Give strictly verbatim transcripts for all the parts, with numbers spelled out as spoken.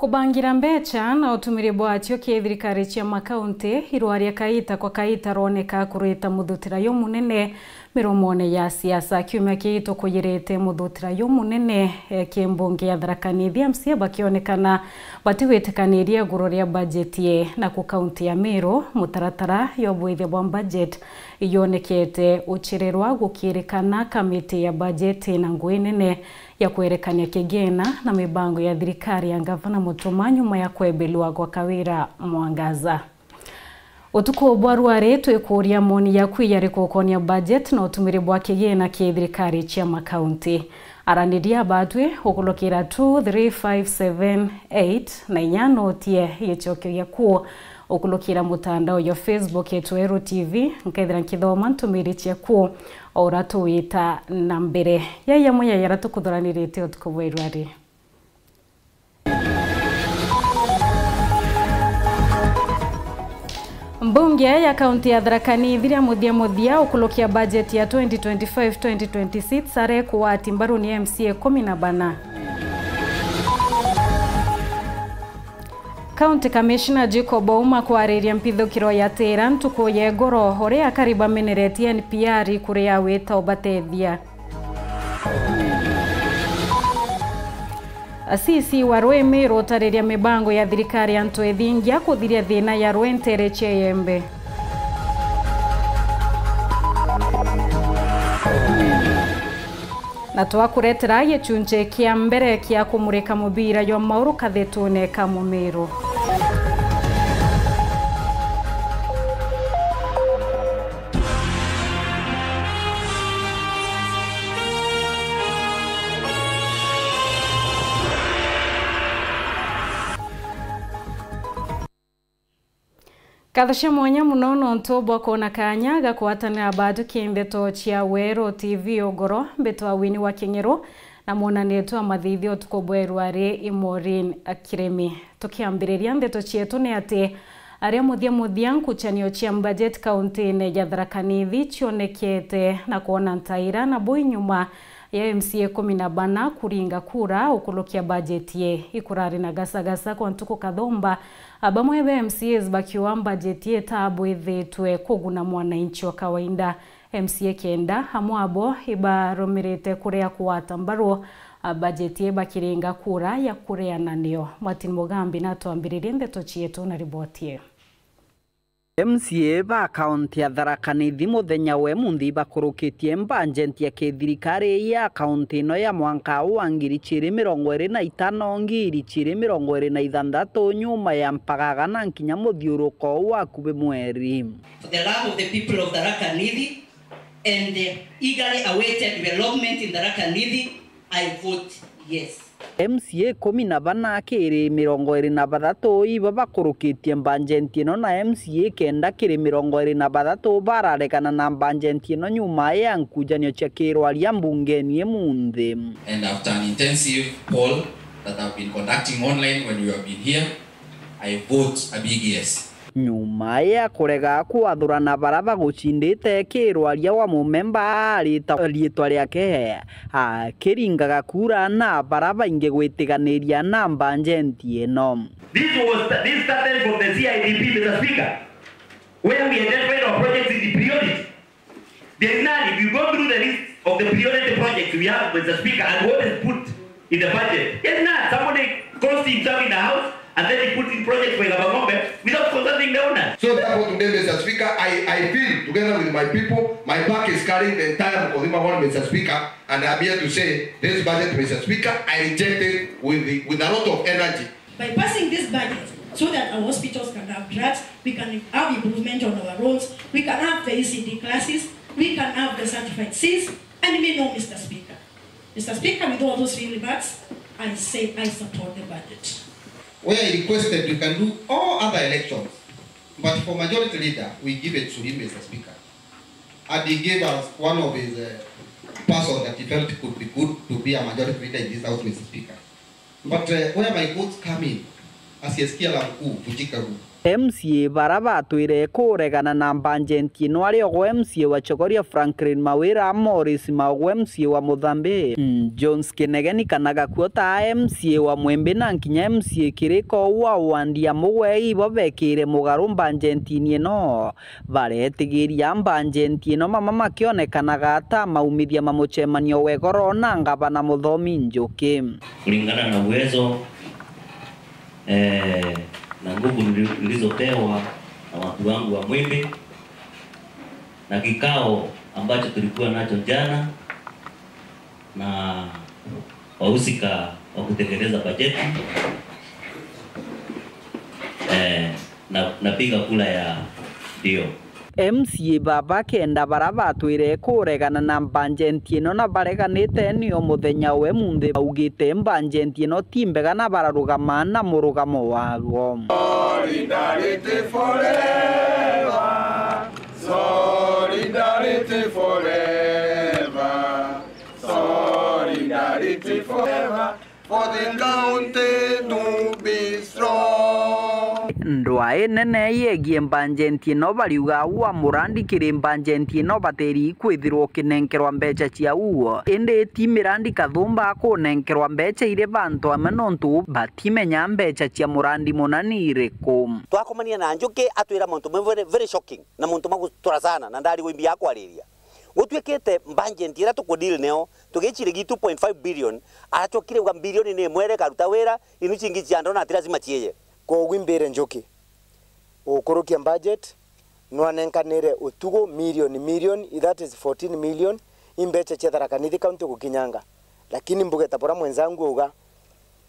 Kubangira mbecha na utumiri bwacio ki thirikari cia makaunti, irua ria kaita kwa kaita rwoneka kurwita muthutira jumunene miromone ya siasa. Kiumia giki tukuyirite muthutira jumunene, eh, ki mbunge ya Tharaka Nithi, M C A bakionekana batigwitikaniria iguru ria bajeti ye na ku kaunti ya Meru. Mutaratara ya ubuithia bwa bajeti iyonekete ucirirwa gukirikana kamiti ya bajeti na ngui nene ya kwerekania kigina na mibango ya thirikari ya Ngavana Mutuma nyuma ya kwebelua gwa Kawira Mwangaza. Utuku bwa rwari twikuria moni yaku yariku ukonia budget na utumiri bwa kigina ki thirikari cia makaunti. Araniria batwi ukulukira two three five seven eight na inya notie gicokio giaku ukulukira mutandao jwa Facebook yetu Eru T V, nkethira nkithoma ntumiri ciaku o uria tuwita na mbere. Yai amwe ya yara tukuthuranirite utuku bwa irwari. Mbunge ya kaunti ya Tharaka Nithi ria muthia muthia ukurukia bajeti ya twenty twenty-five twenty twenty-six arekugwati mbaru ni M C A kumi na bana. County Commissioner Jacob Ouma kwariria mpithukiro ya Tira ntuku ya igoro, uria akari bameneretie N P R kuri ya wita ubatethia. C C wa Rui Meru utariria mibango ya thirikari antu ethingia kuthiria thina ya rui ntere cia Iembe. Na twakuretera gicunci kia mbere kia kumurika mubira jwa mauru kathetune ka Mumiru. Nkatho cia mwanya mono nontu bwa kwona kaanya ga kwatanira batwi ki ndeto cia Weru T V ugoro. Mbitwa Winnie wa King'eru, na mwonanire twa mathithio utuku bwa irwari i Maureen Kirimi. Tukiambiriria ndeto cietu ni ati, aria muthia muthia nkucanio cia budget kauntine ya Tharaka Nithi cionekete na kwona ntaira na bui nyuma ya M C A kumi na bana kuringa kura ukurukia bajeti ye. Ikurari na gasagasa kwa ntuku kathomba, a bamwe ba M C As bakiuga bajeti itabwithitwe kuguna mwananchi wa kawaida. M C A kenda amwe abo ibarumirite kuria kugwata mbaru, a, bajeti ibakiringa kura ya kureana nio. Martin Mugambi natwambiririe ndeto cietu na riboti ii. M C A ba kaunti ya Tharaka Nithi muthenya wa imunthi ibakurukitie mbajeti ya kithirikari ya kaunti ino ya mwanka wa ngiri igiri mirongo iri na itano, ngiri igiri mirongo iri na ithanthatu, nyuma ya mpagaga na nkinya muthiuruko wa akubi mweri. For the love of the people of Tharaka Nithi and the eagerly awaited development in Tharaka Nithi, I vote yes. M C A ikumi na bana kiri mirongo iri na bathatu iba bakurukitie mbajeti ino, na M C A kenda kiri mirongo iri na bathatu bararegana na mbajeti ino nyuma ya nkujanio cia kirwaria mbungeni imunthi. And after an intensive poll that I've been conducting online when you have been here, I vote a big yes. Nyuma ya kurega kwathurana bara bagucindite, kirwaria wa mumemba arita riitwa riake akiringaga kura na bara baingi gwitiganiria na mbajeti ino. This was, this started from the C I D P, Mister Speaker, where we identified our projects in the priority. There's none. If you go through the list of the priority projects we have, Mister Speaker, and what is put in the budget, there's none. Somebody closed himself in the house and then he put in projects for Igabang'ombe without consulting the owners. So therefore today, Mister Speaker, I, I feel together with my people, my back is carrying the entire Mukothima Ward, Mister Speaker, and I'm here to say this budget, Mister Speaker, I reject it with the, with a lot of energy. By passing this budget, so that our hospitals can have drugs, we can have improvement on our roads, we can have the E C D classes, we can have the certified Cs, and me know, Mister Speaker. Mister Speaker, with all those few remarks, I say I support the budget. Where he requested, we can do all other elections, but for majority leader, we give it to him, Mister Speaker. And he gave us one of his, uh, person that he felt could be good to be a majority leader in this house, Mister Speaker. But, uh, where my votes come in, asiyekia la mkuu vunjika guu. M C A bara batwire kuregana na mbanjenti ino ari ogwe M C A wa Chogoria Franklin Mawira, Morris Maogu M C A wa Muthambi, Jones Kinegeni kana Gakuo ta M C A wa Mwembe na nkinya M C A Kiriko wa wandi ya Mugwe ibo bekire mugaru mbanjentini ino. Baretigiria mbanjenti ino mama makionekanaga ta maumithia ma mucemanio wa igoro na ngavana Muthomi Njuki. Kulingana na uwezo, eh, na nguvu nili-, nilizopewa na watu wangu wa Mwembe na kikao ambacho tulikuwa nacho jana na wahusika wa kutengeneza bajeti, eh, na, napiga kura ya ndio. M C A baba kenda bara batwire kuregana na mbanjenti ino na bareganite nio muthenya we munthi baugite mbanjenti ino ti mbega na bararugama na murugamo wago. Solidarity forever. Solidarity forever. Solidarity forever. For the county to be strong. Ndwaa inene yegie mbanjenti ino bariuga wa murandi kiri mbanjenti ino bateri kwithirwa ukinenkerwa mbecha cia uo, indi ti mirandi kathumba kunenkerwa mbecha iri bantu amwe nontu batimenya mbecha cia murandi muna ni iriku. Twakomania na Njuki atwira mantu mamwe very, very shocking na mantu ma gutura sana na ndarigwa imbi ya kwariria. Gutwikite mbanjenti iria tukudeal neo, tugicirigi two point five billion, aracokire uga mbilioni ni imwe iri ikaruta wira, inu cingi cia ndona ati lazima ciije. Kwogu imbire Njuki, ukurukia budget, nwanenkanire utugu million, million, that is fourteen million, imbecha cia Tharaka Nithi County gukinyanga. Lakini mbuge ta bura mwenzangu auga,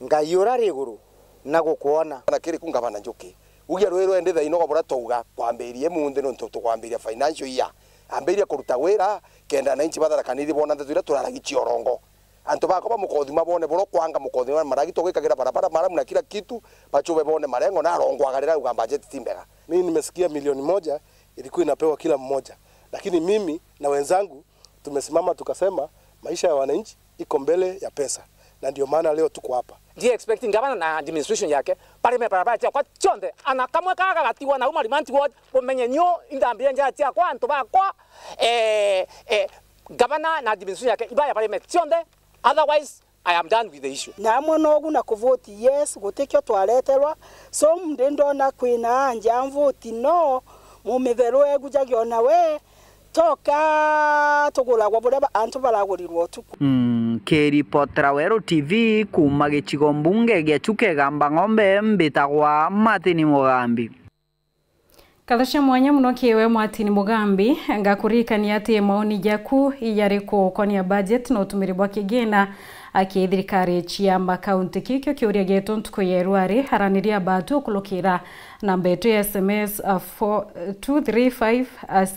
Ngai ura ari iguru na gukwona. Na kiri ku ngavana Njuki. Ugia rwi rwende thaino bura twauga kwambiria imunthi nontu tukwambiria financial year. Ambiria kuruta wira kenda ananchi ba Tharaka Nithi bona ndeto iria turaragi cia urongo. Antu bakwa ba Mukothima bone bura kwanga Mukothima maragi tugwikagira barabara maramu na kila kitu, bachube bone marengo na arongo agarira uga budget ti mbega. Mimi nimesikia milioni moja ilikuwa inapewa kila mmoja. Lakini mimi na wenzangu tumesimama tukasema maisha ya wananchi iko mbele ya pesa, na ndio maana leo tuko hapa. Ndi expecting gavana na administration yake barime barabara ciakwa cionthe, ana kamwe kaga gagatigwa na uma Limanti Ward, bumenye nyo indambire njara ciakwa, antu bakwa, eh, eh, gavana na administration yake ibaya barime cionthe, otherwise I am done with the issue. Na amwe nogu na kuvoti yes, gutikio twareterwa, so ndi ndona kwina anja mvoti no, mumitheru egujagia ona we, toka tuguragwa buria ba-, antu baragurirwa utuku. Mm, kiripotera Weru T V kuuma gicigo mbunge gia Chuka Igamba Ng'ombe, mbitagwa Martin Mugambi. Nkatho cia mwanya mono kiri we Martin Mugambi. Ngakuririkania ati maoni jaku ijariku ukonia budget na utumiri bwa kigina aki thirikari cia makaunti. Kikio kiuria gietu ntuku ya irwari, araniria batu ukulukira namba yetu ya S M S, uh, four two three five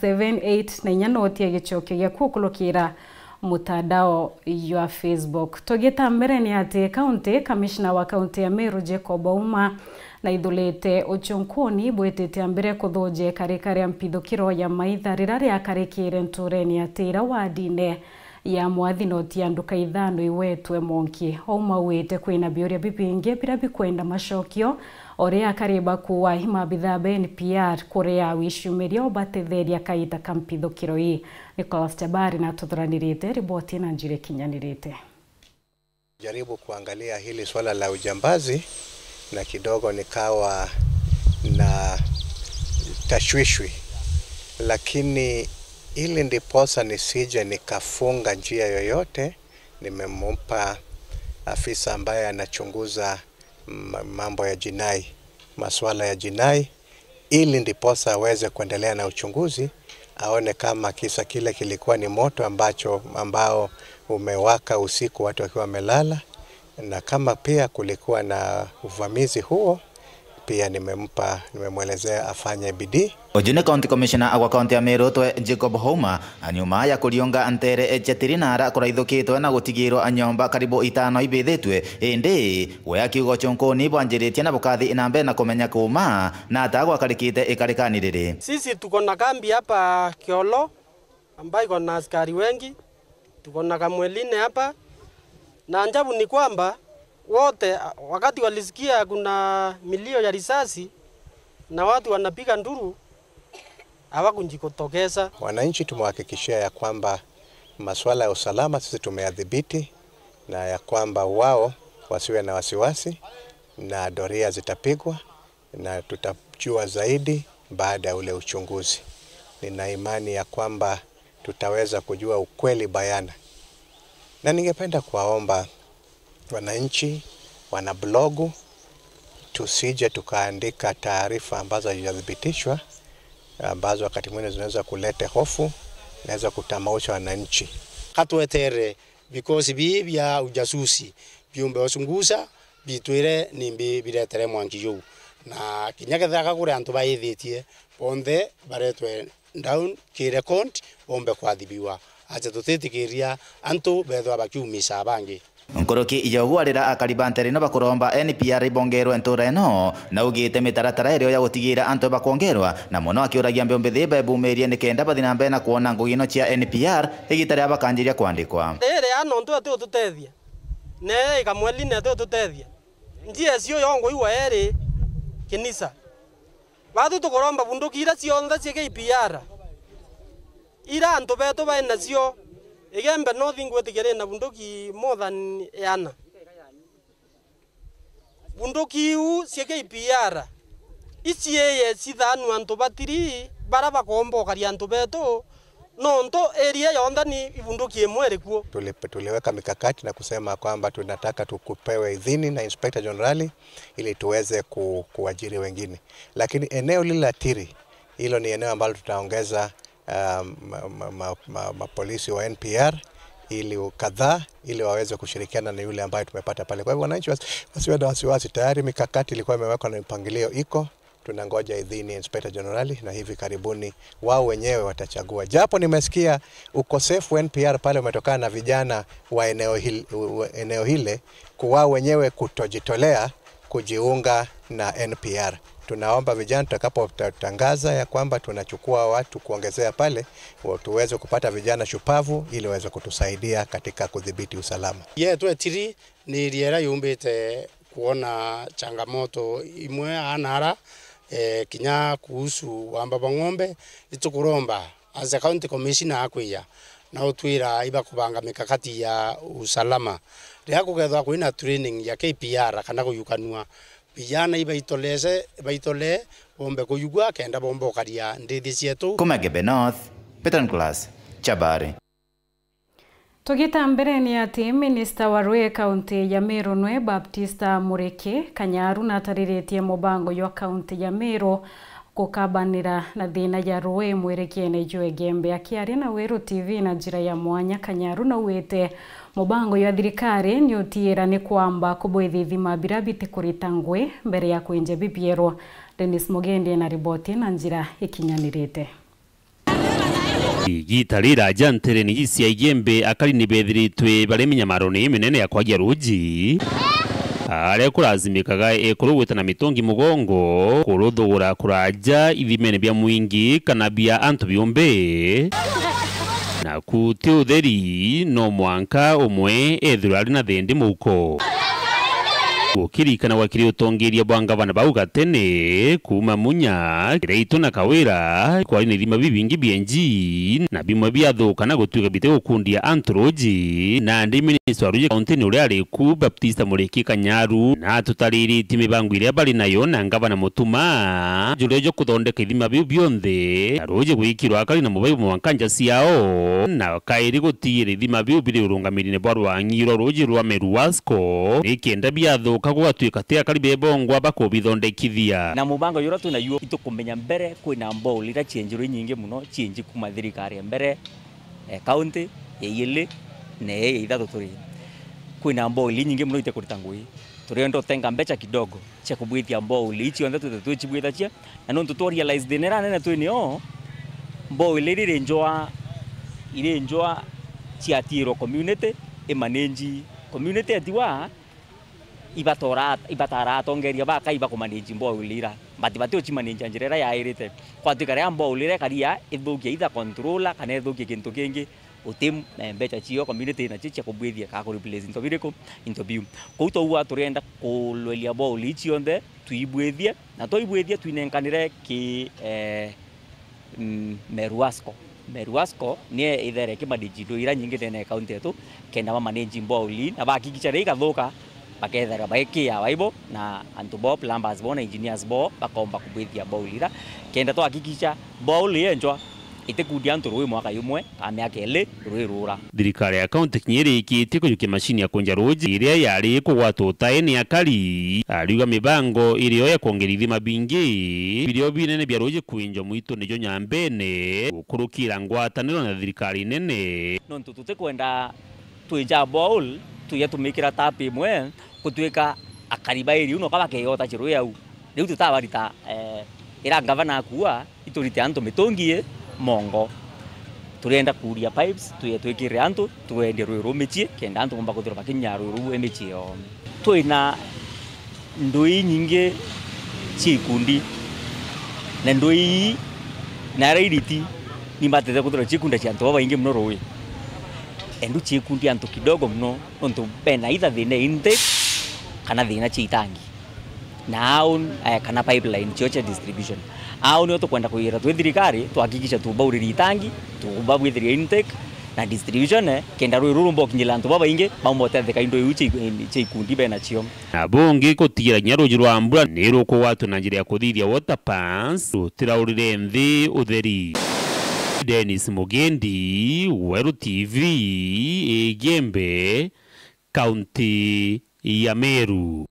seven eight na inya noti ya gicokio giaku ukulukira mutandao jwa Facebook. Tugita mbere ni ati kaunti, kamishna wa kaunti ya Meru Jacob Ouma naithurite uchunkuni bwitite mbere kuthuja ikarika ria mpithukiro ya maitha riria riakarikire nturene ya Tira wadine ya Mwathi noti ya nduka ithano iwetwe monki. Ouma auite kwina biuria bibingi biria bikwenda macokio, o riria akari bakuwa i maabithaa ba N P R kuria wiciumiria ubatetheria kaita ka mpithukiro ii. Nicholas Jabari natuthuranirite riboti na njira ikinyanirite. Jaribu kuangalia hili swala la ujambazi na kidogo nikawa na tashwishwi, lakini ili ndiposa nisije nikafunga njia yoyote, nimempa afisa ambaye anachunguza ma-, mambo ya jinai, masuala ya jinai, ili ndiposa aweze kuendelea na uchunguzi, aone kama kisa kile kilikuwa ni moto ambacho, ambao umewaka usiku watu wakiwa wamelala, na kama pia kulikuwa na uvamizi huo, pia nimempa, nimemwelezea afanye bidii. Uju ni County Commissioner agwa kaunti ya Meru twe Jacob Houma, na nyuma ya kuriunga ntere cia Tiri na ara kuraithukitwe na gutigirwa nyomba karibu itano ibithitwe, indi we akiuga uchunkuni bwanjiritie na bukathi na mbere na kumenya kuuma na ata gwakarikite ikarikani riri. Sisi tuko na kambi hapa Kiolo ambayo iko na askari wengi, tuko na Kamweline hapa, na ajabu ni kwamba wote, wakati walisikia kuna milio ya risasi, Na watu wanapiga nduru, hawakunjikutokeza. Wananchi tumewahakikishia ya kwamba masuala ya usalama sisi tumeyadhibiti, na ya kwamba wao wasiwe na wasiwasi, na doria zitapigwa, na tutajua zaidi baada ya ule uchunguzi. Nina imani ya kwamba tutaweza kujua ukweli bayana. Na ningependa kuwaomba wananchi, wana blogu, tusije tukaandika taarifa ambazo hazijathibitishwa, ambazo wakati mwingine zinaweza kuleta hofu, zinaweza kutamausha wananchi. Katwetere, because bii bia ujasusi biumbe uchunguza, bitwire nimbi biretere mwanki juu. Na kinya kethira ka kuri antu baithitie, bonthe baretwe down ki record, bombe kwathibiwa. Acha tutitikiria antu bethwa bakiumisa bangi. Nkuruki ya ugwarira akari ba ntere ino bakuromba N P R ibongerwe ntura ino, na ugite mitaratara irio ya gutigira antu bakwongerwa, na mono akiuragia mbeumbithi bebumirie nikenda bathi na mbere na kwona ngugi ino cia N P R igita riria bakanjiria kwandikwa. Riri, a nontu ati ututethia, neye ikamweli ni ati ututethia. Njia cio yongwa iwa eri kinisa. Batwi tukuromba bunduki ira cionthe cia K P R, ira antu betu bai nacio. Igembe North ingwitikia ri na bunduki more than ana. Bunduki iu cia K P R iciiye cithanua antu batiri bara bakomba ukaria antu betu, nontu area yonthe ni ibunduki imwe iri kuo. Tuli-, tuliweka mikakati na kusema kwamba tunataka tukupewe idhini na Inspector General ili tuweze ku-, kuajiri wengine. Lakini eneo lile la Tiri, hilo ni eneo ambalo tutaongeza, um, ma-, ma-, ma-, ma-, mapolisi wa N P R ili u-, kadhaa, ili waweze kushirikiana na yule ambaye tumepata pale. Kwa hivyo wananchi wasi-, wasiwe na wasiwasi, tayari mikakati ilikuwa imewekwa na mipangilio iko, tunangoja idhini ya Inspector General na hivi karibuni wao wenyewe watachagua. Japo nimesikia ukosefu wa N P R pale umetokana na vijana wa eneo hil-, u-, u-, eneo hile, ku-, wao wenyewe kutojitolea kujiunga na N P R. Tunaomba vijana, tutakapotangaza ya kwamba tunachukua watu kuongezea pale, wa-, tuweze kupata vijana shupavu ili waweze kutusaidia katika kudhibiti usalama. Yetwe Tiri ni area iria yumbite kwona changamoto imwe aa na ara, eh, kinya kuhusu wamba bwa ng'ombe, itukuromba as a county commissioner akwija, na utwira ibakubanga mikakati ya usalama. Riria kugethwa kwina training ya K P R kana kuyukanua, vijana ibaitolese, baitolee, bombe kuyugua kenda bomba ukaria ndithi cietu. Kuma Gembe North, Peter Nicholas, Chabari. Tugita mbere ni ati minista wa rui kaunti ya Meru nwe Baptista Muriki Kanyaru natariritie mubango jwa kaunti ya Meru gukabanira na thina ja rui mwirikiene jwa Igembe. Akiaria na Weru T V na njira ya mwanya, Kanyaru naugite mubango jwa thirikari ni utiira ni kwamba kubwithia ithima biria bitikurita ngui mbere ya kwinja bibieru. Dennis Mugendi ena riboti na njira ikinyanirite. Igita riraja ntereni cia Igembe, akari ni bethiritwe bari minyamarone iminene ya kwagia ruuji, aria kurazimikaga ekuru gwita na mitungi mugongo kuruthugura kuraja ithimene bia mwingi kana bia antu biumbe. Na ku ti utheri, no mwanka umwe ethirwe ari na thendi muhuko. Gukirikanagwa kiri utongeria bwa ngavana bau gatene, kuuma Munya, Kiraitu na Kawira, kwari na ithima bibingi bienji, na bimwe biathuka na gutuika bitigukundia antu ruuji. Nandi minista wa ruuji kauntini uria ari ku, Baptista Muriki Kanyaru, na atutariritie mibango iria bari nayo na ngavana Mutuma, juria jwa kuthondeka ithima biu bionthe, na ruuji gwikirwa akari na mubaibu mwanka nja ciao, na kairi gutigira ithima biu biri urungamirine bwa rwang'i rwa ruuji rwa Meru Wasco, nikenda biathuka gugatuika ti akari bebongwa bakubithondekithia. Na mubango juria twina juo, itukumenya mbere kwina mbouli iria cienjirwe inyingi muno, cienji kuma thirikari ya mbere, eh, county ya iili na ii ya ithatu turi. Kwina mbouli inyingi muno itikurita ngui. Turienda utenga mbecha kidogo cia kubwithia mbouli ici cionthe twithe twicibwithacia, na nontu twa realize thina iria nene twi nio, mbouli iria iri njwa, iri njwa ciatiirwa community, imanage community etiwa, ibatora, ibatara atongeria ba kai bakumanage mbouli ira, but batiucimanage njira iria yairite. Kwatuika riria mbouli iria ikaria ithukia either controller kana ithukie kintu kingi, Uti, eh, mbeca cio community nacio cia kubwithia ka ku replace into biriku? Into biu. Kou twauga turienda kulweria borehole ii cionthe, tuibwithie, na twaibwithia twinenkanire ki, eh, mm, Meru Wasco. Meru Wasco nie ithere ikimanage into iria nyingi ndene ya county yetu, kenda bamanage borehole ii, na bahakikicha riria igathuka, bakethira baikea baibo na antu bo, plumbers bo na engineers bo, bakomba kubwithia borehole ira, kenda twahakikicha borehole yenjwa itikundia antu rui mwaka jumwe, ka miaka ili rui rura. Thirikari ya kaunti kinya irikitie kujukia macini ya kunja ruji iria yari ikugwatwa utai ni akari. Ariuga mibango irio ya kwongerithia mabingi birio binene bia ruji kwinjwa mwitu nijo Nyambene, gukurukira ngwataniro na thirikari nene. Nontu tutikwenda twinja borehole, twija tumikira tap imwe, gutwika akari ba area iu noka bakeyota chirui au. Riu tutabarita, eh, ira ngavana akua, iturite antu mitungi i mongo. Turienda kuuria pipes, twije twikirire antu, twendie rui ruu michie, kenda antu bomba kuthirwa bakinyia rui ruu i michie yoo. Twina ndui inyingi cia ikundi, na ndui ii na aria iriti, ni mbatete kuthirwa ciikunda cia antu babaingi mono rui. Endu ciikundi antu kidogo mono, nontu bena either thina ya intake kana thina cia itangi. Na au, eh, kana pipeline cio cia distribution. Au nio tukwenda kuigira twi thirikari, twahakikisha tubauriria itangi, tubabwithiria intake na distribution, eh, kenda rui ruru mbokinyira antu babaingi, baumba utetheka indo iu cia iku-, cia ikundi benacio. Na bungi gutigira kinya ruji rwa mbura ni rukugwatwa na njira ya kuthithia water pans, rutiraurire nthi utheri. Dennis Mugendi, Weru T V, Igembe, kaunti ya Meru.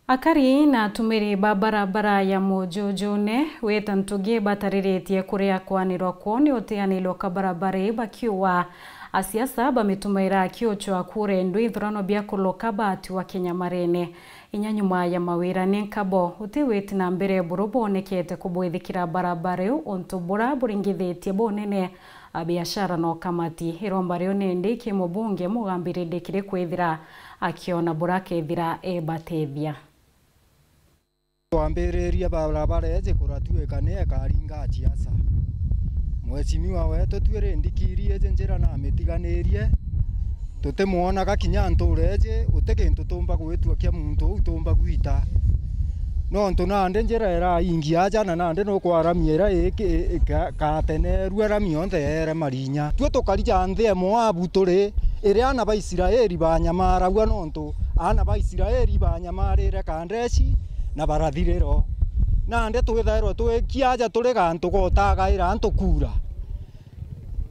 Akari na atumiri ba barabara ya Mujujune wita Ntugi batariritie kuria kwanirwa kwoo ni utianirwa ka barabara ii bakiuga asiasa bamitumaira akiuchwa kura endu ithurano bia kuloka batiwa kinyamarene. Inya nyuma ya mawira ni nkabo, uti witi na mbere buru bwonekete kubwithikira barabara iu untu bura buringithitie bunene a biashara na ukamati. Iromba riu nindi ki mubunge Mugambi rindi kiri kwithira akiona bura akethira ebatethia. Twambiririe barabara iji kuratuika ni ekaringa siasa. Mheshimiwa wetu twi rindi kiri iji njira namitiganirie, tutimwonaga kinya ntura iji, uti kintu tumba gwitua kia muntu uu tumba gwita. Nontu nandi njira iraingi aja na nandi nukwaramia ira ikatenerua rami yonthe yere marinya. Twi tukarija nthi e Moabu turi, iria aana ba Israeli baanyamaragua, nontu aana ba Israeli baanyamarire Kadeshi na barathiriro. Nandi twithairwa twikia aja turi gantu gotagaira antu kura.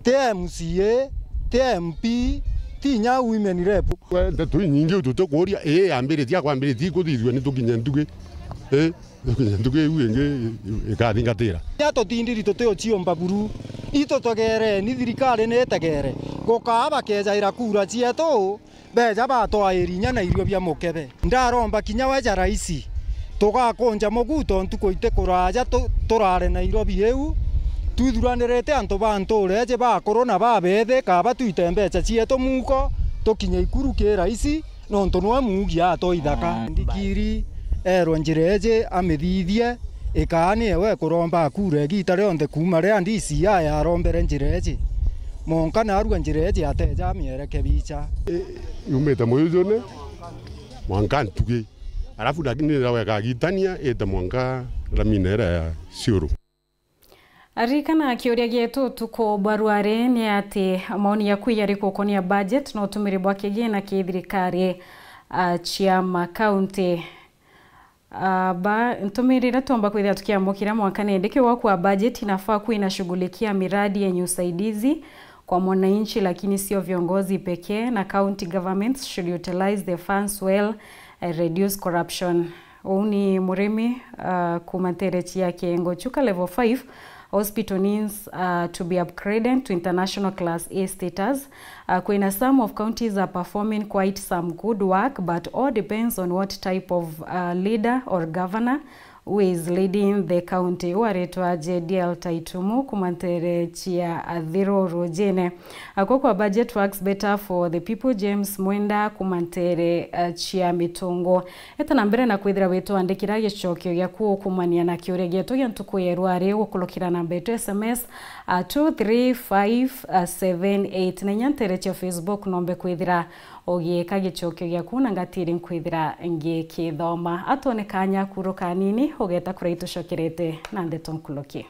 Ti M C A, ti M P, ti inya women rep. Ndeto inyingi u tutikuuria, ii yambiritie akwambiritie ikuthithua ni tukinye ntugi. Ii, tukinye ntugi iu ingi ikathingatira. Nya tutindiri tutiuciumba buru. Itu tegereni, thirikari ni itegere. Gukaa bakejaira kura cietu, beja batwairi inya na irio bia mukebe. Ndaromba kinya we ja raisi, tugakunja muguto ntuku iti kuraja tu-, turare Nairobi iu, twithuranirite antu ba ntura iji bakuru na babethi, kaba twite mbeca cietu muko, tukinye ikuru ki raisi, nontu niwe muugi atwa ithaka. Ndikiri erwe njira iji amithithie, ikaa ni ewe ekuromba akura igiita rionthe kuuma riria D C I arombere njira iji. Monka naarua njira iji ateja amiereke bicha. I-, yumite Muyujune mwanka Ntugi. Alafu lakini ira wekagitania ite mwanka ramine ira ya Siuru. Ririkana kiuria gietu utuku bwa rwari ni ati, maoni yaku jariku ukonia budget na utumiri bwa kigina ki thirikari, ah, cia makaunti? Ah, ba, ntumiri iria tuumba kwithira tukiamukira mwanka nindi kiuga kuwa budget inafaa kuwa inashughulikia miradi yenye usaidizi kwa mwananchi, lakini sio viongozi pekee, na county governments should utilize the funds well and reduce corruption. Uu ni Murimi, ah, kuuma nterechi ya Kiengo Chuka level five. Hospital needs, uh, to be upgraded to international class A status. Uh, kwina some of counties are performing quite some good work, but all depends on what type of, uh, leader or governor who is leading the county. Uu aritwa J D L Taitumu kuuma nterechi ya Athiru Rujine. Akwo kwa budget works better for the people, James Mwenda kuuma ntere, uh, cia Mitungu. Eta na mbere na kwithira witwandikira gicokio giaku ukumania na kiuria gietu gia ntuku ya rwari gukurukira namba yetu S M S, two three five seven eight. Na inya ntere cia Facebook nombe kwithira ugiika gicokio giaku na ngatiri nkwithira ngikithoma. Atwone kanya kuru kanini ugeta kuria itucokerete na ndeto nkuruki.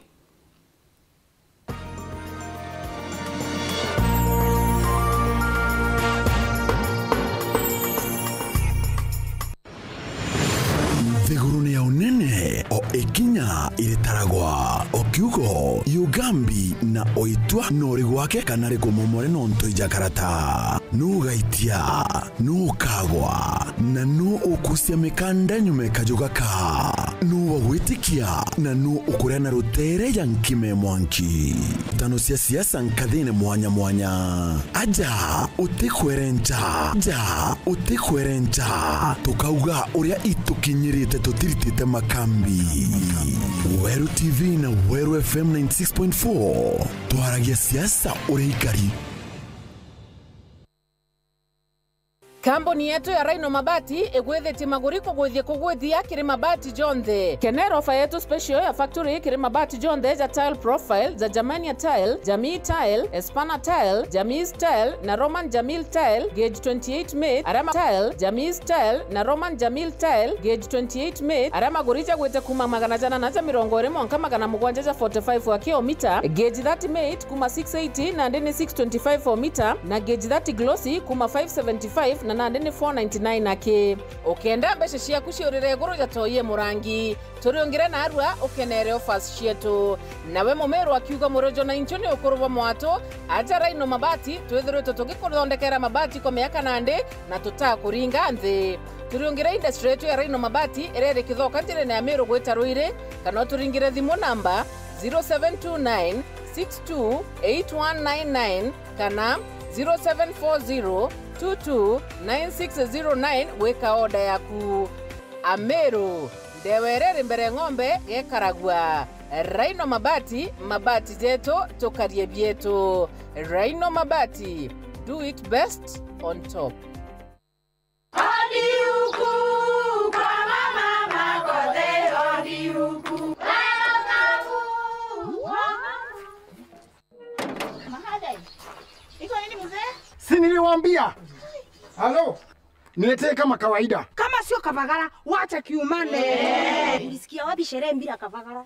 Nthigurune ya unene, o ikinya iritaragwa, o kiugo, yugambi na o itua no ri gwake kana ri kumomore nontu ijakarata. Nu ugaitia, nu ukagwa, na nu ukucia mikanda nyuma ya kaju gaka? Nu wagwitikia, na nu ukuria na rutere ya nkima ya mwanki? Ntano cia siasa nkathine mwanya mwanya. Aja, utikwerenca. Aja, utikwerenca. Tukauga uria itukinyirite tutiritite makambi. Weru T V na Weru F M ninety six point four. Twaragia siasa uria ikari. Kambuni yetu ya Rhino Mabati igwithitie maguri kugwithia kugwithia kiri mabati jonthe. Kenera ofa yetu special ya factory kiri mabati jonthe ja tile profile, ja Germania tile, Jamii tile, Espana tile, Jamii tile na Roman Jamil tile, gauge twenty-eight mate, aria ma-, tile, Jamii tile na Roman Jamil tile, gauge twenty-eight mate, aria maguri jagwite kuma magana janana ja mirongo iri mwanka magana mugwanja ja forty-five wa kilomita, gauge thirty mate kuma six eighty nandi ni six twenty-five o mita, na gauge thirty glossy kuma five seventy-five na nandi ni four ninety-nine aki. Ukenda mbeca ciaku ciurire iguru ja toi ya murangi, turiungire narua ukenere offers cietu. Nawe Mumiru akiuga murojo na inchu ni ukuru bwa mwatu, aja Rhino Mabati, twithiritwe tugikuthondekera mabati kwa miaka nandi na tutakuringa nthi. Turiungire industry yetu ya Rhino Mabati iria iri Kithoka njirene ya Miru gwita Ruiri, kana uturingire thimu namba zero seven two nine six two eight one nine nine kana zero seven four zero two two nine six zero nine gwika order yaku. Ameru, ndewa iria iri mbere ng'ombe gekaragua. Rhino Mabati, mabati jetu, tukarie bietu. Rhino Mabati, do it best on top. Odi huku kwa mama Makothe, odi huku. Mahadai. Iko nini mzee? Si niliwaambia? Halo? Niletee kama kawaida. Kama sio Kavagara, wacha kiumane. Ulisikia wapi sherehe bila Kavagara?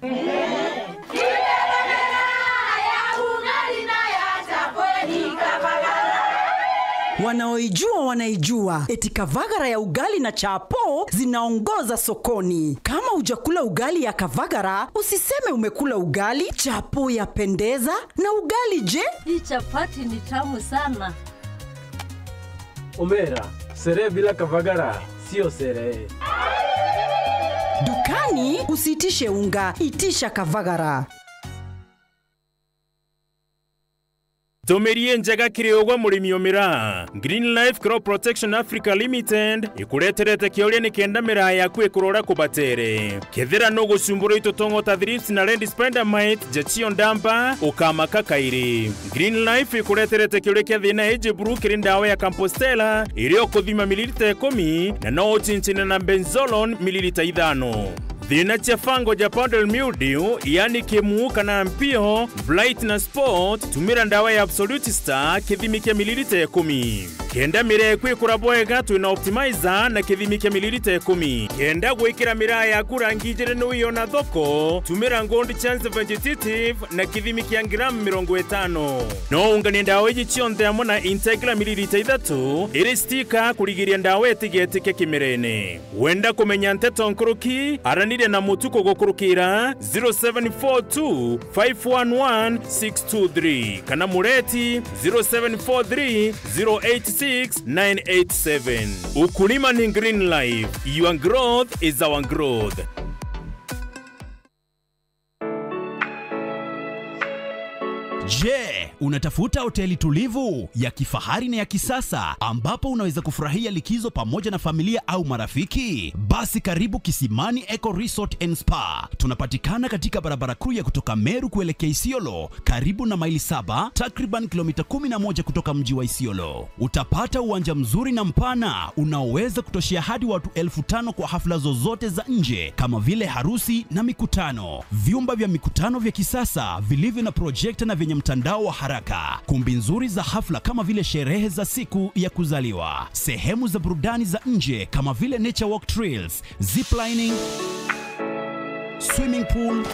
Wanaoijua wanaijua, eti Kavagara ya ugali na chapo zinaongoza sokoni. Kama hujakula ugali ya Kavagara, usiseme umekula ugali. Chapo yapendeza, na ugali je? Hii chapati ni tamu sana. Omera, sherehe bila Kavagara sio sherehe. Dukani usiitishe unga, itisha Kavagara. Ntumiri injega kiri ugwe murimi umira. Green Life Crop Protection Africa Limited ikureterete kiuria nikenda miraa yaku ikurora kubatere. Kethira nugucumbura itutongo ta thrips na red spider mite, jachio ndamba, ukamaka kairi. Green Life ikureterete kiuria kia thina iji buru kiri ndawa ya Campostella, iria ukuthima mililita ikumi, na no uchinchine na benzolone mililita ithano. Thina cia fungal ja powdery mildew, yani kimu kana mpio, blight na spot, tumira ndawa ya Absolute Star, kithimi kia mililita ikumi. Kenda miraa yaku ikura bwega, twina Optimizer na kithimi kia mililita ikumi. Kenda gwikira miraa yaku rangi ijiri ni wiona thoko, tumira Gold Chance Vegetative na kithimi kia gramu mirongo itano. No unganie ndawa iji cionthe amwe na Integra mililita ithatu, iri stika kurigiria ndawa itigetike kimirene. Wenda kumenya nteto nkuruki? Araniria na Mutuku gukurukira zero seven four two five one one six two three kana Mureti zero seven four three zero eight six nine eight seven. Ukulima ni Green Life. Your growth is our growth. Je, Unatafuta hoteli tulivu, ya kifahari na ya kisasa, ambapo unaweza kufurahia likizo pamoja na familia au marafiki? Basi karibu Kisimani Eco Resort and Spa. Tunapatikana katika barabara kuu ya kutoka Meru kuelekea Isiolo, karibu na Maili Saba, takriban kilomita kumi na moja kutoka mji wa Isiolo. Utapata uwanja mzuri na mpana unaoweza kutoshea hadi watu elfu tano kwa hafla zozote za nje, kama vile harusi na mikutano. Vyumba vya mikutano vya kisasa vilivyo na projekta na vyenye mtandao wa haraka. Kumbi nzuri za hafla kama vile sherehe za siku ya kuzaliwa. Sehemu za burudani za nje kama vile nature walk trails, ziplining, swimming pool,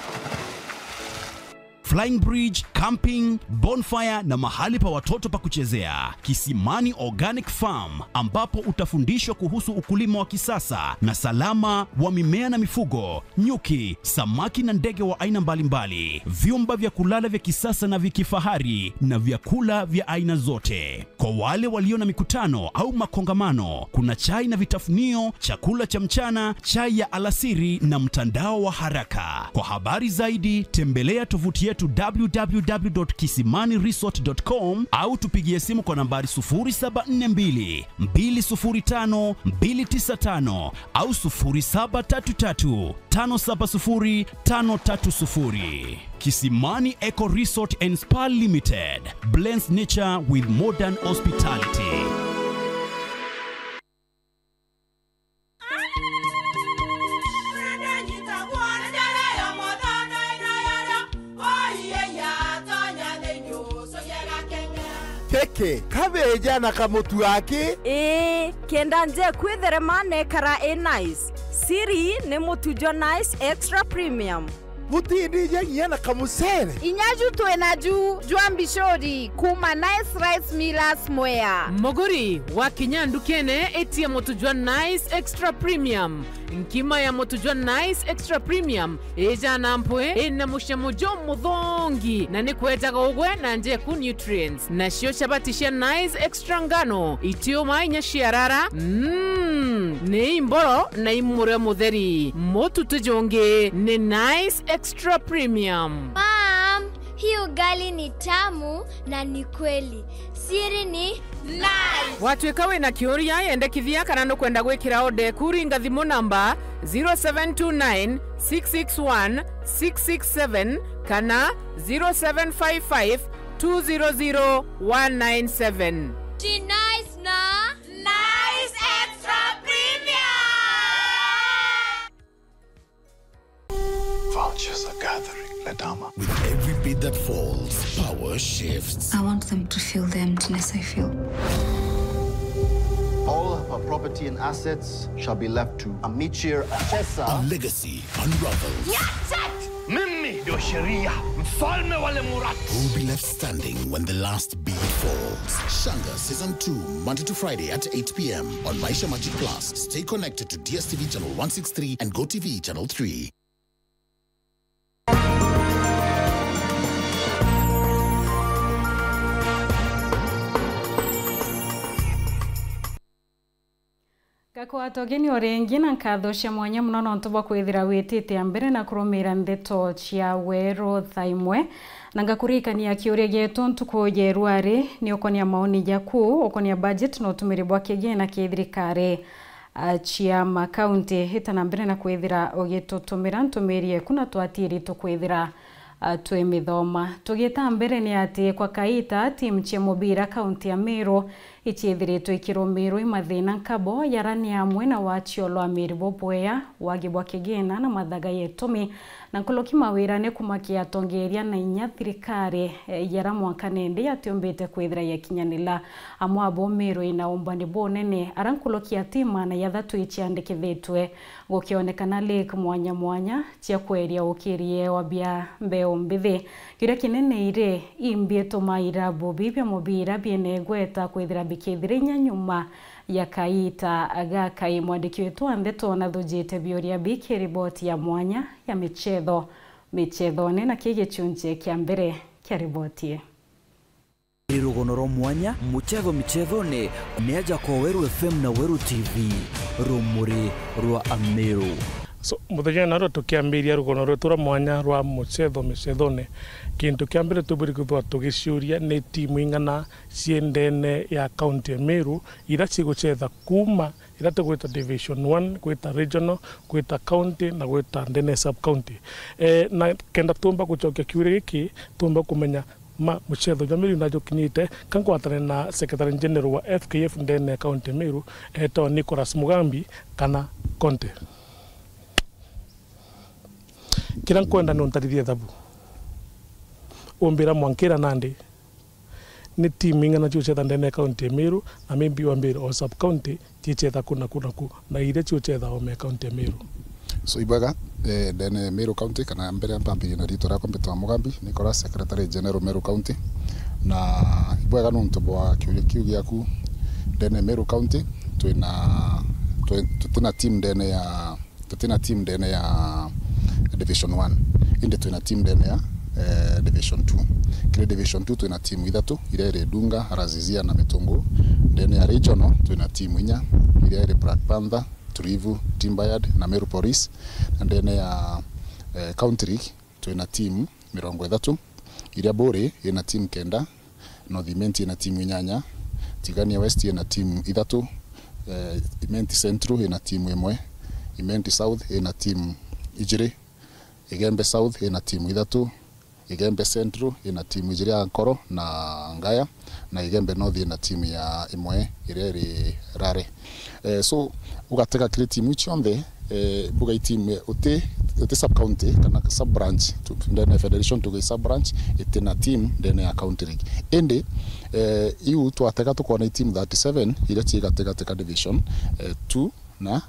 flying bridge, camping, bonfire na mahali pa watoto pa kuchezea. Kisimani Organic Farm, ambapo utafundishwa kuhusu ukulima wa kisasa na salama wa mimea na mifugo, nyuki, samaki na ndege wa aina mbalimbali, vyumba vya kulala vya kisasa na vya kifahari na vyakula vya aina zote. Kwa wale walio na mikutano au makongamano, kuna chai na vitafunio, chakula cha mchana, chai ya alasiri na mtandao wa haraka. Kwa habari zaidi, tembelea tovuti yetu w w w dot kisimani resort dot com au tupigie simu kwa nambari sufuri saba nne mbili, mbili sufuri tano, mbili tisa tano au sufuri saba tatu tatu, tano saba sufuri, tano tatu sufuri. Kisimani Eco Resort and Spa Limited blends nature with modern hospitality. Keke, kabeja na kamutu aki? Ii, kenda nje kwithere manekara i nice. Siri ni mutu jwa Nice Extra Premium. Butindija nginya na kamucere. Inya ju twina ju jwa mbicuri kuma Nice Rice Millers Mwea. Muguri, wakinya ndukene, itia mutu jwa Nice Extra Premium. Nkima ya mutu jwa Nice Extra Premium ijana mpwi, ina mucamo jumuthongi, na ni kwejaga ugwe na njeku nutrients. Nacio chabati cia Nice Extra ngano, itiuma inya ciarara, mm, ni imboro na imurio mutheri. Mutu ti jungi, ni Nice Extra Premium. Mom, hii ugali ni tamu na ni kweli. Siri ni Nice. Watuika wina kiuria, yendekithia kana nukwenda gwikira order eku, ringa thimu namba zero seven two nine, six six one, six six seven kana zero seven five five, two zero zero, one nine seven. Ji Nice na Nice Extra Premium. Vultures are gathering, Ledama. With every beat that falls, power shifts. I want them to feel the emptiness I feel. All of her property and assets shall be left to Amichir Achesa. A legacy unravels. Nyatat! Mimi ndio sheria, mfalme wa Lemurati. Who will be left standing when the last beat falls? Shanga Season two, Monday to Friday at eight p m on Maisha Magic Plus. Stay connected to D S T V channel one six three and Go T V channel three. Ngakwata ugeni o ringi na nkatho cia mwanya mono nontu bwa kwithira witite a mbere na kurumira ndeto cia weru thaa imwe. Na ngakuririkania kiuria gietu ntuku ya irua ri ni ukonia maoni jaku, ukonia budget na utumiri bwa kigina kia thirikari, a, cia makaunti. Ita na mbere na kwithira ugitutumira ntumiri eku na twatiri tukwithira, a, twimithoma. Tugita mbere ni ati kwa kaita timu cia mubira kaunti ya Meru iciithiritwe ikirumirwa i mathina nkabo, yara ni amwe na wacio lwa miri bubwea, wagi bwa kigina na mathaga ya itumi, na nkuruki mawira ni kumakia atongeria na inya thirikari, eh, yara mwanka nende yatiumbite kwithira yakinyanira. Amwe abo Meru ina umbani bunene, ara nkuruki ya tima na ya thatu iciandikithitwe, gukionekana lake mwanya mwanya cia kweria ukirie wa bia mbeu mbithi. Kiuria kinene iri, imbi ituma irabu bi bia mubira biene igweta kwithira bikithira inya nyuma ya kaita gaka? I mwandiki wetu wa ndeto nathujite biuria bi ki riboti ya mwanya ya michetho, michethone, na ki gichunchi kia mbere kia riboti ii. Iri rugono rwa mwanya, muchetho michethone, ni aja kwa Weru F M na Weru T V, rumuri rwa Ameru. So, muthenya na rwa tukiambiria rugono rwetu rwa mwanya rwa mucetho micethone, kintu kia mbere tubwiri kwithirwa tugiciuria ni timu ing'ana cii ndene ya kaunti ya Meru ira cigucetha kuuma ira tugwita division one, gwita regional, gwita county na gwita ndene ya sub county. Eh, na kenda tumba gucokia kiuria giki, tumba kumenya ma mucetho jwa Meru na jukinyite, ka ngwatane na Secretary General wa F K F ndene ya County Meru, etwa Nicholas Mugambi kana Conte. Kiria nkwenda ni untarithie thabu. Umbira mwankira nandi ni timu ing'ana ciucetha ndene ya County Meru, na maybe wambire o sub county, ciicetha ku na ku na ku, na iria ciucetha ome county ya Meru. So, ibwega, eh, ndene Meru County, kana mbere mpambirie na ritwa riakwa mbitwa Mugambi, nikora Secretary General Meru County. Na ibwega nontu bwa kiuria kiu giaku, ndene Meru County, twina, twi-, tutina team ndene ya, tutina team ndene ya Division one. Indi twina team ndene ya, eh, Division two. Kiri Division two twina timu ithatu, iria iri Dunga, Razizia na Mitungu. Ndene ya Regional twina timu inya, iria iri Black Panther, Tulivu, Timber Yard na Meru Police. Na ndene ya, eh, County League twina timu mirongo ithatu, iria Buuri ina timu kenda, North Imenti ina timu inyanya, Tigania West ina timu ithatu, eh, Imenti Central ina timu imwe, Imenti South ina timu ijiri, Igembe South ina timu ithatu, Igembe Central ina timu ijiri ya Nkoro na Ngaya, na Igembe North ina timu ya imwe iria iri Rare. Eh, so, ugatega kiri timu iu cionthe, eh, mbuga i timu, eh, uti, uti sub county kana sub branch, tu-, ndene ya federation tuge i sub branch, itina team ndene ya county league. Indi, eh, iu twatega tukona i timu thirty-seven iria cii gatigati ka division, eh, two na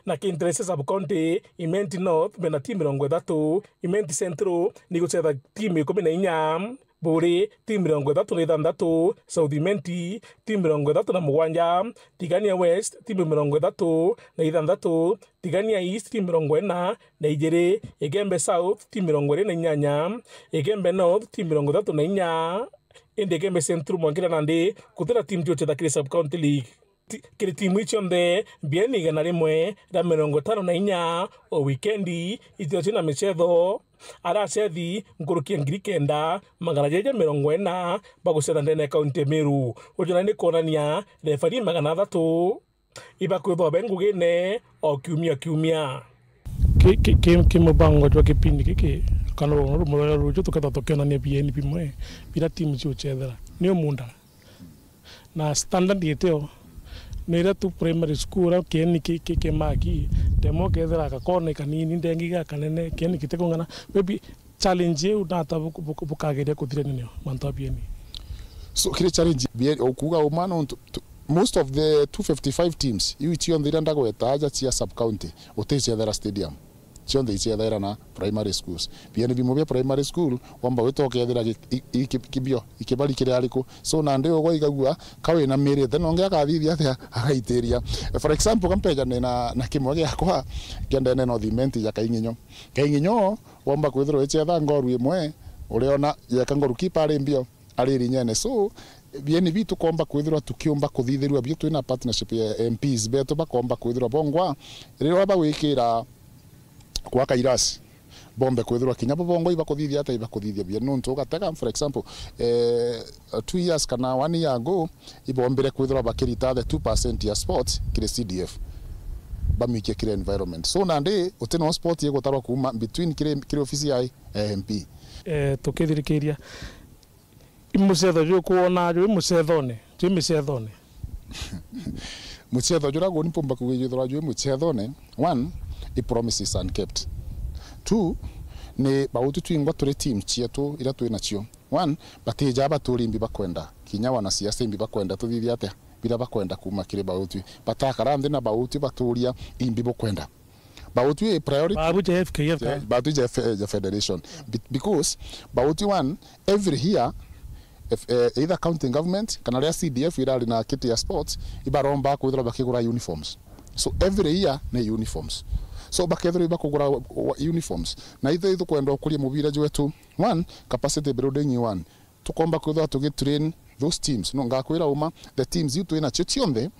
Na Kinteresi sub county, Imenti North bena timu mirongo ithatu, Imenti Central ni gucetha timu ikumi na inya, Buuri timu mirongo ithatu na ithanthatu, South Imenti timu mirongo ithatu na mugwanja, Tigania West timu mirongo ithatu na ithanthatu, Tigania East timu mirongo ina na ijiri, Igembe South timu mirongo iri na inyanya, Igembe North timu mirongo ithatu na inya, indi Igembe Central mwankira nandi gutina timu ciucetha kiri sub county league. Ti-, kiri timu iu cionthe, mbieni igana rimwe ria mirongo itano na inya o wikendi, ithirwa ciina micetho. Aria acethi nkuruki ya ngiri kenda, magana jairi ja mirongo ina bagucetha ndene ya kaunti ya Meru. Uju nai ni kwonania refari magana athatu ibakwithwa be ngugine o kiumia kiumia. Ki, ki, ki, ki mubango jwa kipindi giki, kana rugono ruria ruju tukethirwa tukionania bieni bimwe biria timu ciucethera. Ni umunda. Na standard itio, ni iria tu primary school, uria kieni ki, ki, ki maki, ndemwa ukethira gakona kanini, ndengi gakanene, kieni gitikung'ana. Maybe challenge iu nata buku-, buku-, bukageria kuthirania nayo, mantu a bieni? So, kiri challenge, bie-, ukuuga uma nontu, tu-, most of the two fifty-five teams, iu cionthe iria ndagweta aja cia sub county, uticethera stadium. Cionthe icethaira na primary schools. Bieni bimwe bia primary school, wamba gwita ukethira gi-, i-, i-, ki-, kibio, ikibari kiri ariku. So, nandi ugwe igagua, ka wina mirite, nongi akathithia atia, agaitiria. For example, ka mpejane na, na kimwe giakwa, kia ndene North Imenti ja Kaing'inyo. Kaing'inyo, wamba kwithirwa icetha ngoru imwe, uriona, yeka ngoru kipa ari mbio, ari rinyene. So, bieni bitu komba kwithirwa tukiumba kuthithirua bio twina partnership ya M Ps betu, bakomba kwithirwa bongwa, riria bagwikira gwaka irasi, bombe kwithirwa kinya bo bongwa ibakuthithia ata, ibakuthithia bia. Nontu ugatega, for example, eh, two years kana one year ago, ibombire kwithirwa bakirita the two percent ya sports kiri C D F, bamikie kiri environment. So, nandi, uti no sport igutarwa kuuma between kiri, kiri ofisi ya M P. Eh, tukithirikiria, i mucetho jwi kwona jwi mucethone, jwi micethone? Mucetho juria guni mpumba kuuga jwithirwa jwi mucethone, one, i promises unkept. Two, ni bautu twingwa turi team cietu iria twi nacio. One, batija baturi imbi bakwenda. Kinya wanasiasa imbi bakwenda, tuthithia atia? Biria bakwenda kuuma kiri bautu. Batakara nthi na bautu baturia imbi bukwenda. Bautu i priority. Babu ja F K F ka? Bautu ja F-, ja federation. Be-, because bautu one, every year, if, eh, either county government, kana ria C D F irari na kiti ya sports, ibaromba kwithirwa bakigura uniforms. So, every year ni uniforms. So, bakethirwa ibakugura wa-, wa-, uniforms. Na ithe ithukwenda ukuria mubira jwetu. One, capacity building i one. Tukomba kwithirwa tugitrain those teams. No, ngakwira uma, the teams iu twi nacio cionthe,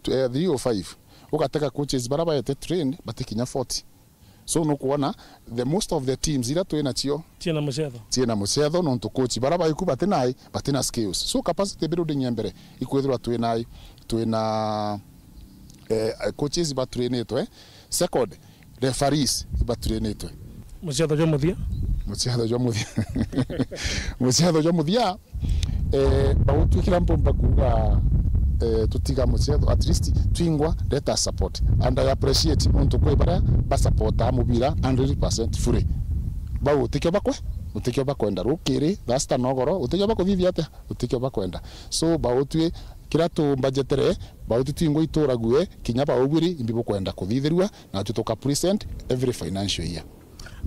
tw-, eh, three oh five. Ugatega coaches bara baete train, batikinya forty. So nukwona, the most of the teams iria twi nacio ciina mucetho, ciina mucetho, nontu coach bara baiku batina i, batina skills. So capacity building ya mbere ikwithirwa twina i, twina, eh, coaches batrainitwe. Second, referees ibatrainitwe. Mucetho jwa muthia. Mucetho jwa muthia. Mucetho jwa muthia, eh, bautwikira mpumba kuuga, eh, tutiga mucetho, at least twingwa, let us support. And I appreciate nontu kwi baria basupportaa mubira hundred percent fully. Bau utikio bakwe, utikio bakwenda rukiri, thasta nogoro, utikio bakuthithia atia, utikio bakwenda. So, bautwi kira tumbajetere, bautwi twingwa iturague, kinya baubwiri imbi bukwenda kuthithirua, natwi tuka present every financial year.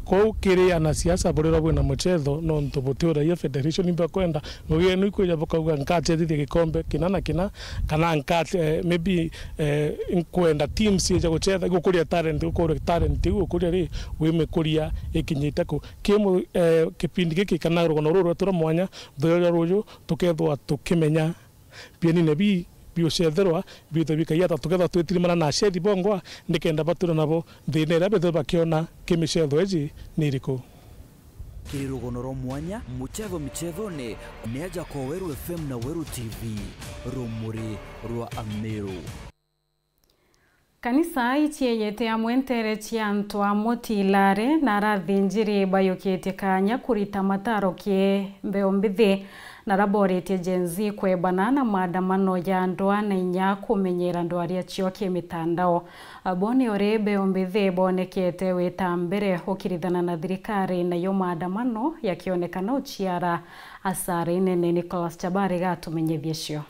Kou kiri anasiasa burirwa bwina mucetho, nontu butiuragia federation imbi bakwenda. Ngugi yenu ikwija bukauga, "Nkacethithia gikombe kina na kina," kana, "Nka-, eh, maybe, eh, nkwenda teams ija gucetha, gukuria talent, gukuria talent iu, gukuria ri, wimikuria ikinyite ku." Ki mu-, eh, kipindi giki kana rugono ruru rwetu rwa mwanya, thuria ruju, tukethwa tukimenya bienine bi biucetherwa, bithwe bikaiata, tukethwa twitirimana na aceri bongwa, nikenda batura nabo thina iria bethwe bakiona ki micetho iji ni iriku. Kiri rugono rwa mwanya, mucetho micethone, ni aja kwa Weru F M na Weru T V, rumuri rwa Ameru. Kanisa icieyete amwe nteere cia antu a muti Ilare na arathinjiri bayukitie kaanya kurita mataro ki mbeo mbithi, na araboretie Gen Z kwebana na maandamano ya ndwaa na inya kumenyera ndwaria cio kimitandao. Abo ni uri mbeo mbithi bonekete wita mbere ukirithana na thirikari, nayo maandamano yakionekana uciara asara inene. Nicholas Chabari gatumenyethie cio.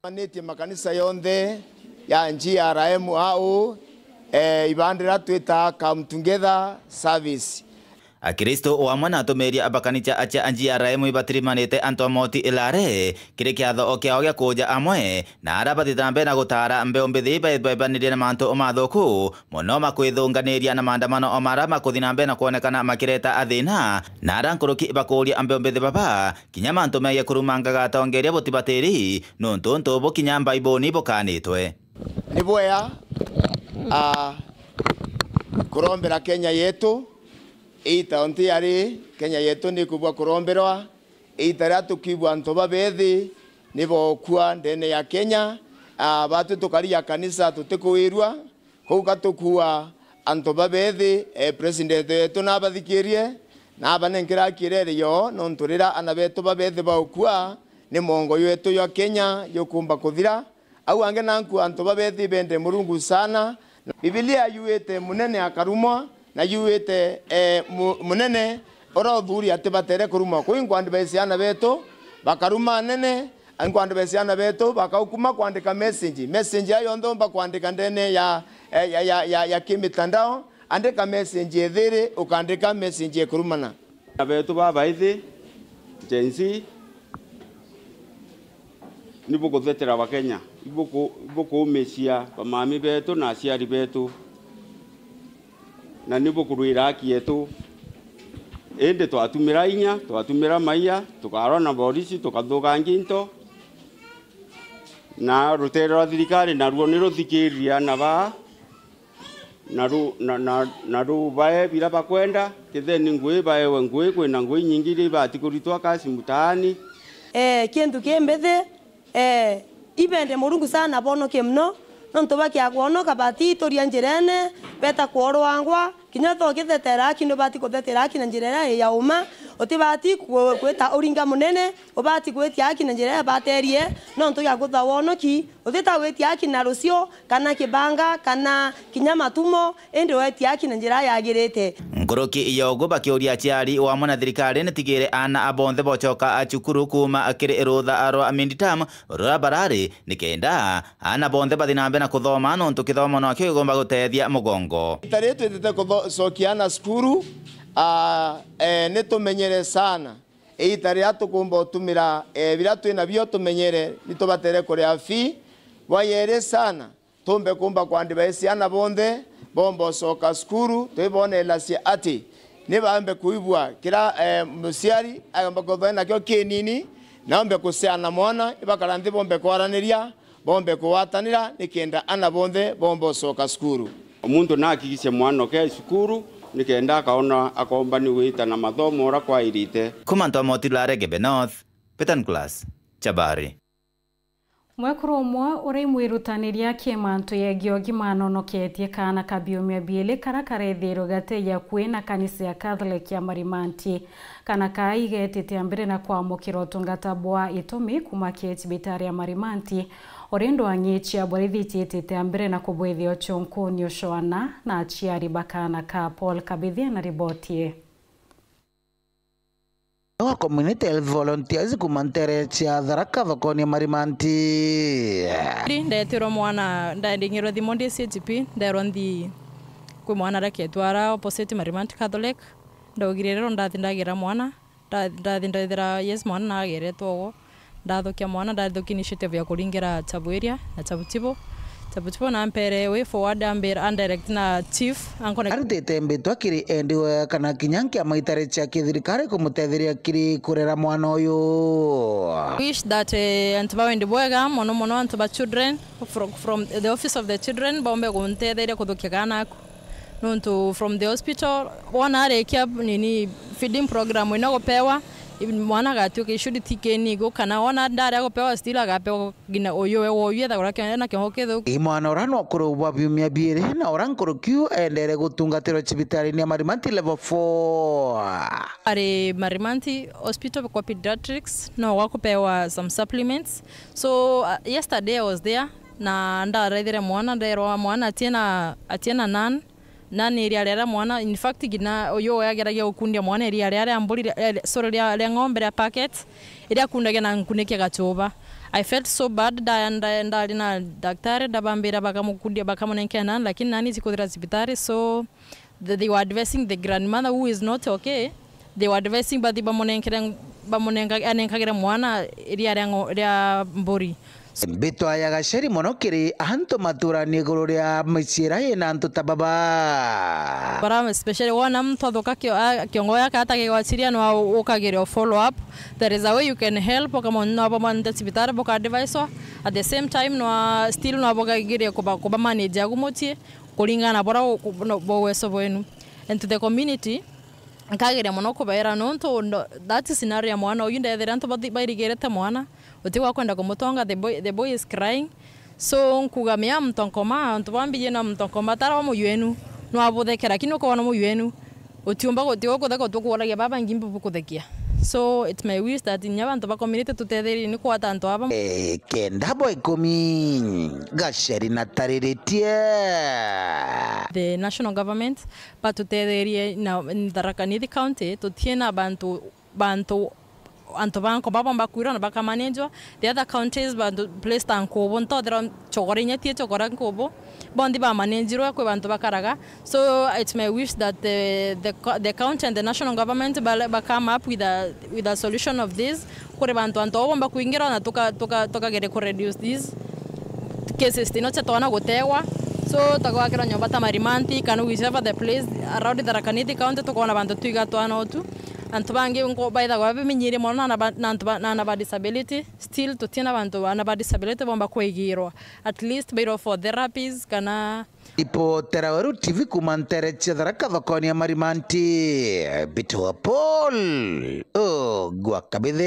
Manitie makanisa yonthe ya G R M au, eh, ibandira twita Come Together Service. Akristo o amwe na atumiria a bakanicha acia G R M ibatirimanite antu a moti Ilare kiri kiatho o kiao gia kuja amwe na ara bathita na mbere na gutara mbeu mbithi baibanirie na mantu mathuku mono makwithunganiria na maandamano o mara makuthi na mbere na kwonekana makireta athina na ara nkuruki bakuria mbeu mbithi baba kinya mantu megie kurumangaga atongeria butibatiri, nontu untu bukinya Mbaibuni bukanitwe. Ni bwea, ah, kurombera Kenya yetu. Iita onti yari, Kenya yetu ni kubua kuromberwa. Iita riria tukiigua antu babethi ni bokua ndene ya Kenya, ah, batwi tukari ya kanisa tutikuwirua. Kou ka tukua antu babethi, eh, president wetu nabathikirie, nabanenkera kiererio, nontu riria ana betu babethi baukua, ni mwongo jwetu jwa Kenya jukumba kuthira. Au angi nanku antu babethi bende Murungu sana. Bibilia yuite munene akarumwa, na yuite, eh, mu-, munene uria uthuri atibatere kurumwa. Kou inkwandibaicia ana betu bakaruma anene, inkwandibaicia ana betu bakaukuma kwandika message. Message ya yonthe umba kwandika ndene ya, ya, ya, ya, ya, ya kimitandao, andika message ithiri, ukandika message ikurumana. Ana betu babaithi, Gen Z, ni bukuthetera Bakenya, ibuku-, ibukuumicia bamami betu na aciari betu. Na ni bukurwira haki yetu. Indi twatumira inya, twatumira maia, tukarwa na borisi, tukathukangia into, na rutere rwa thirikari naruo ni ruthikiririe ana baa, na ru-, na, na, na rubae biria bakwenda, ketheni ngui baewe ngui, kwina ngui nyingi iria ibati kuritwa kasi mutaani. Eh, kintu ki mbithi, Eh, ibende Murungu sana bonokie mono, nontu bakia kwonoka bati ituria njirene, beta kworwangwa, kinya tho ukithetera haki nubati kuthetera haki na njira iria ya uma, utibati ku-, kwita uringa munene, ubati kwitia haki na njira iria baterie, nontu ya kutha wonoki, utita witia haki na rucio, kana kibanga, kana kinya matumo, indi wetia haki na njira yagirite. Nkuruki ya uguo bakiuria aciari o amwe na thirikari nitigire aana a bonthe bocoka a cukuru kuuma kiri rutha rwa midterm ruria barari, nikenda aana bonthe bathi na mbere na kuthoma, nontu kithomo nokio gigomba gutethia mugongo. Ita riri twitite kutho-, cokia aana cukuru, ah, eh, nitumenyere sana. Iita riria tukumba utumira, eh, biria twi nabio tumenyere, ni tubatere kuria fee. Bwa yeri sana, tumbe kumba kwandibaicia aana bonthe, bomba ucoka cukuru, twibonelacia ati ni baambe kuigua kira, eh, muciari agomba kwithwa nakio kinini, na ombe kuceana mwana, ibakara nthi bombe kwaraniria, bombe kugwatanira, nikenda aana bonthe bomba ucoka cukuru. Muntu naakikishe mwana oke cukuru, nikenda akaona akomba ni gwita na mathomo uria kwairite. Kuma Ntomoti Larege Be North, Peter Nicholas, Chabari. Mwekuru umwe uria imwirutaniria ki mantu yegii ugima anonoketie kaana ka biumia biiri karia karethirwe gateya akui na kanisa ya Catholic ya Marimanti. Kaana kaa igetite a mbere na kwamukira utungata bwa itumi kuma ki cibitari ya Marimanti, uri ndwang'i cia borithi ciitite a mbere na kubwithia ucunkuni ucoana na aciari ba kaana kaa. Paul Kabithi na riboti ii. Wa Community Health Volunteers kuma ntere cia Tharaka thokoni ya Marimanti. Ndetirwe mwana, ndandingirwe thimu ndi C H P, nderwa nthi kwi mwana areketwe ara opposite Marimanti Catholic. Ndaugire rero ndathi ndagira mwana, nda-, ndathi ndethira yes mwana nageretwe ugo. Ndathukia mwana, ndathukia initiative ya kuringira Chabu area na Chabu Chibo. Chabu Chibo nampere way forward, ambira, andirect na chief, ankone- Arutite mbitwa kiri N D O kana kinya nkiama itari cia kithirikari kumutetheria kiri kurera mwana uyu. Wish that, eh, antu ba wendi bwega, mono mono antu ba children, from, from the office of the children, baumbe kuntetheria kuthukia kaana aku. Nontu from the hospital, wona arikia nini feeding program ino gupewa, mwana agatuika he should take in igu, kana wona ndari agupewa, still agapewa nginya uyu we woyu ethagwa na kiongo kithuku. I mwana ura no kuru bwa biumia biiri na ura nkuruki u endere gutungatirwa cibitari-ini ya Marimanti level four. Ari Marimanti hospital kwa pediatrics, no gwa kupewa some supplements. So, uh, yesterday I was there, na ndaraithire mwana, nderwa mwana atiena, atiena nan, nan iria riaria mwana, in fact, nginya uyu we ageragia gukundia mwana iria riaria mburi, ria, ria, sorry, ria, ria ng'ombe ria packet, iria akundagia na nkuniki ya gachuba. I felt so bad, nda-, nda-, ndari na daktari, ndabambira bakamukundia, bakamunenkera nan, lakini nani sikuthira cibitari, so the, they were advising the grandmother who is not okay, they were advising bathi bamunenkere, bamunenka-, anenkagire mwana iria ria ngo-, ria mburi. Mbitwa ya gaceri mono kiri antu maturani iguru ria micii iria ina antu ta baba. Bara especially wona muntu athuka kio-, a-, kiongo giake atagigwachiria, no ukagire follow up. There is a way you can help, ukamwona no bamwante cibitari, buka advise-wa. At the same time, no still no bukagire kuba, kuba manage agu mucii, kuringana na buria u-, u-, no, bwa uwezo bwenu. And to the community, nkageria mono kubeera, nontu ndo-, that scenario ya mwana uyu, ndethira antu bathi-, bairigirite mwana, uti gwa kwenda kumutonga, the boy, the boy is crying. So, nkuga, mea muntu nkoma, antu bambiji na muntu nkoma, tara wa muyu wenu, no abutheke, lakini ukoona muyu wenu, utiumba guti gukutheka, uti ukuuragia baba ingi mbu bukuthekia. So, it's my wish that inya bantu ba community tutetherie ni kwata antu aba. Eh, kenda bwa ikumi, gaceri na tariritie. The national government batutetherie na Tharaka Nithi County, tutie na bantu, bantu, antu ba nkoma bomba kwirwa na bakamanagwa. The other counties, bantu place ta Nkubu, ntothira chokora inya tie chokora Nkubu, bonthi bamanagirwe kwi bantu bakaraga. So it's my wish that the, the co-, the county and the national government ba, ba come up with a, with a solution of this. Kuri bantu, antu abo bomba kwingirwa na tuka, tuka, tukagere ku reduce these cases tino cia twana gutegwa. So, tukagwakirwa nyomba ta Marimanti, kana whichever the place around Tharaka Nithi County, tukoona bantu twiga twana utu. Antu bangi nko-, baithagwa bamenyire mono na, na ba-, na antu ba, na, na ba disability. Still, tutina bantu ba, na ba disability bomba kwigirwa. At least, bairwa for therapies, kana Ripotera Weru T V kuma ntere cia Tharaka thokoni ya Marimanti, Mbitwa Paul Ogwa Kabithi.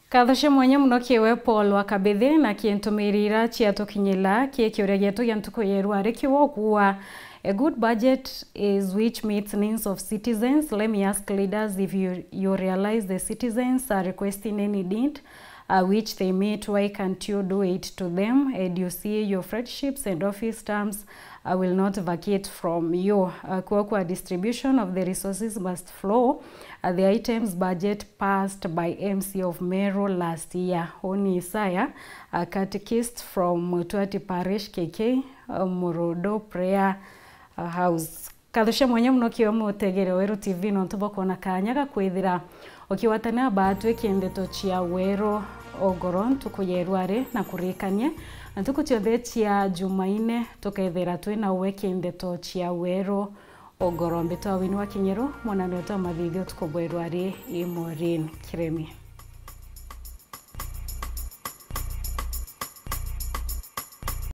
Nkatho cia mwanya mono kiwe Paul wa Kabithi na kintumiri ira ciatukinyira ki kiuria gietu gia ntuku ya irua riki wokua. A good budget is which meets needs of citizens. Let me ask leaders if you, you realize the citizens are requesting any need uh, which they meet, why can't you do it to them? And you see, your friendships and office terms uh, will not vacate from you. Uh, kwa, kwa distribution of the resources must flow. Uh, the items budget passed by M C of Meru last year. Oni Isaiah, a catechist from Mutwati Parish K K, uh, Murudo Prayer uh, House. Nkatho cia mwanya mono kiwe mutegere Weru T V nontu bwa kwona kaanya ga kwithira ukigwatania baatwi kindeto cia Weru Ogoro ntuku ya irwari na kurikania ntuku cionthe cia Jumaine tukethira twi na uwe kindeto cia Weru Ogoro. Mbitwa Wini wa Kinyeru, mwananio twa mathithio tuku bwa irwari i Maureen Kiremi.